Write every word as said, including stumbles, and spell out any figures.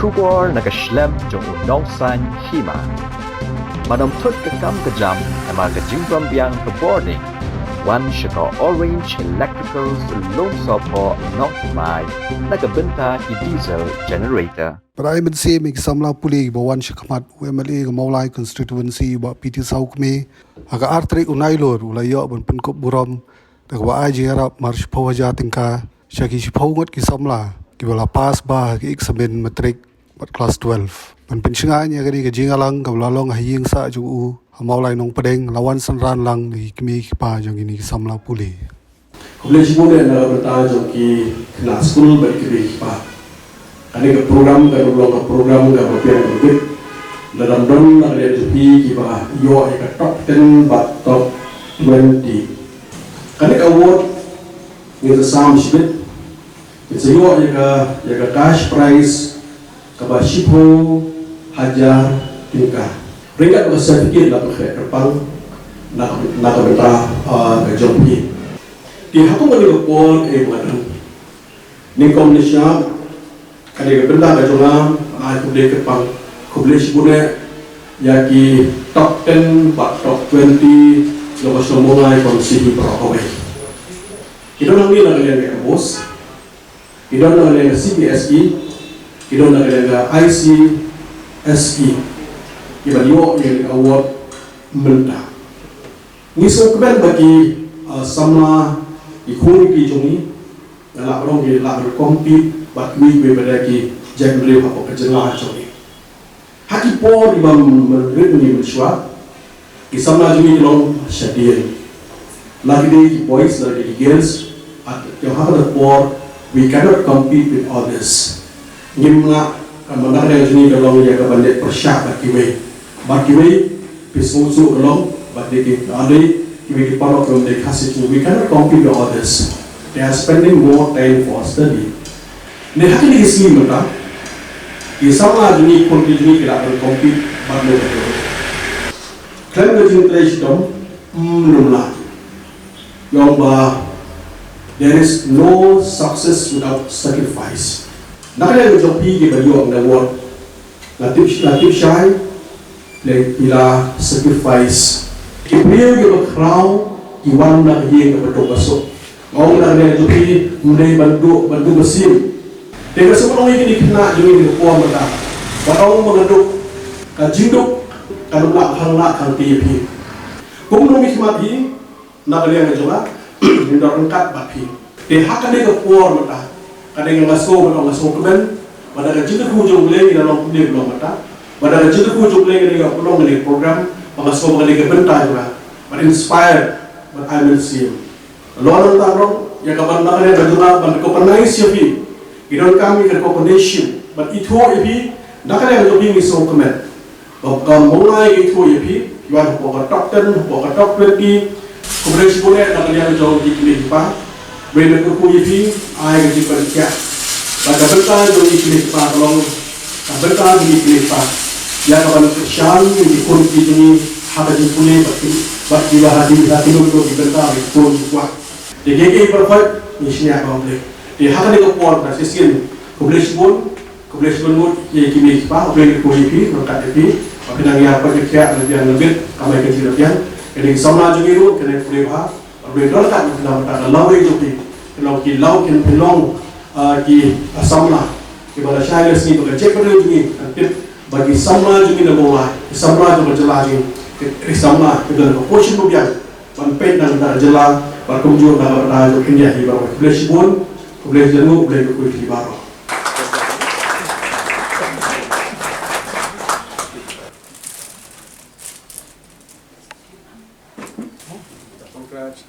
Khubor na ka shlem jong u nongsaiñ hima. Ban ym thut ka kam ka jam, namar ka jingbym biang ka bording. Wan sha ka Orange Electricals Lumsohphoh Nongthymmai, na ka bynta ki diesel generator. Para ai mynsiem ïa ki samla pule kiba wan sha khmat u M L A ka Mawlai constituency Bah P T Sawkmie, ha ka ar tarik u Nailur u la ïoh ban pynkup burom da kaba ai jingïarap mar shiphew hajar tyngka sha ki shiphew ngut ki samla kiba la pass ba ha ki eksamin matrik bad klas twelve. Ban pynshngaiñ ïa kane ka jingïalang kaba la long ha ïing sah jong u ha Mawlai Nongpdeng, la wan synran lang da ki kmie ki kpa jong kine ki samla pule. Khublei shibun eh na ka bynta jong ki khynnah skul bad ki kmie ki kpa. Kane ka program kan long ka program kaba biang kaba bit. Lada ym don na ka liang jong phi kiba ïoh ïa ka top ten bad top twenty, kane ka award ngin sa sam shibit. Ngin sa ïoh ïa ka, ïa ka cash prize kaba shiphew hajar tyngka. Ryngkat bad ka certificate la pynkhreh kyrpang na, na ka bynta, ah, ka jong phi. Te ha kum kane ka por eh ba nga don, nyngkong nyngkong, kane ka bynta ka jong nga, ai khublei kyrpang, khublei shibun eh ïa ki top ten bad top twenty jong ka shnong Mawlai Constituency baroh kawei. Ki don hangne na ka liang ka M O S, ki don na ka liang ka C P S E, ki don na ka liang ka I C S E, kiban ïoh ïa ka award mynta. Ngi sngewkmen ba ki, ah, samla, ki khun ki jong ngi, nga lah ban ong ki lah ban compete bad kiwei kiwei pat ki jaitbynriew hapoh ka jylla jong ngi. Ha ki por kiba mynrit mynshwa, ki samla jong ngi ki long shadien. La ki dei ki boys, la ki dei ki girls, at ïa ha kata ka por, we cannot compete with others. Ngim lah, ka, mynta ka dei jong ngi ka long ïa kaban leh pyrshah bad kiwei. Bad kiwei, phi sngewsuk ka long, bad dei ki, ah, dei kiwei ki paralok kiba dei Khasi jong ngi, we cannot compete with others. They are spending more time for study. Ne ha kine ki sngi mynta, ki samla jong ngi, khun ki jong ngi ki lah ban compete bad leh. Khlem ka jingtrei shitom, ym lum lah. Ong ba, there is no success without sacrifice. Na ka liang jong phi kiba ïoh award, nga tip, nga tip shai, phi la sacrifice. Ki briew kiba khraw ki wan na ka ïing kaba duk ba suk. Nga ong na ka liang jong phi, ym dei ban duk, ban duk ba siew. Te nga sngewbha ong ïa kine ki khynnah jong ngi ha kane ka por mynta, wat ong ba nga duk, ka jingduk kan ym lah khang lah khang ti ïa phi. Kumno ngin khmat hi, na ka liang ka jong nga, ngin da ryngkat bad phi. Te ha kane ka por mynta, ka dei nga sngew, nga sngewkmen ba da ka jingkyrkhu jong U Blei ngi la long kumne ka long mynta. Ba da ka jingkyrkhu jong U Blei ngi la long kane ka program, ba nga sngew ba kane ka bynta jong nga ban inspire, ban ai mynsiem. Lada nangta ruh, ïa kaban na ka liang ka jong nga ban recognize ïa phi, ngi donkam ïa ka recognition, ban ithuh ïa phi, na ka liang ka jong phi ngi sngewkmen. Ba ka Mawlai ka ithuh ïa phi, ïa hapoh ka top ten, hapoh ka top twenty. Khublei shibun eh na ka liang jong ki kmie ki kpa. Ba ngi kyrkhu ïa phi, ai ka jingpynkhiah. Bad ka bynta jong ki kmie ki kpa ka long, ka bynta jong ki kmie ki kpa, ïa kaban kyrshan ïa ki khun ki jong ngi ha ka jingpule bad ki, bad kiba ha ki, ha ki lum ki bynta ki khun ki kwah. Te kiei kiei baroh ngi shaniah ba U Blei. Te ha kane ka por ka shisien, khublei shibun. Khublei shibun ngut ïa ki kmie ki kpa, U Blei un kyrkhu ïa phi, ryngkat ïa phi. Ba phin nang ïa pyrkhat ïa ka biang lyndet, kamai ka jingbiang. Kane ki samla jong ngi ruh, kane pule bha. Ba phin nang ryngkat ïa phi, namar ka lawei jong phi, phin long ki law, phin, phin long, ah, ki, ah, samla kiba la shai la sngi, ba ka jaitbynriew jong ngi kan tip ba ki samla jong ngi na Mawlai, ki samla jong ka jylla jong ngi, ki, ki samla kiba don ka fortune ba biang ban peit na ka jylla bad kumjuh na ka bynta jong India hi baroh. Khublei shibun. Khublei shibun, U Blei un kyrkhu ïa phi baroh. Congrats.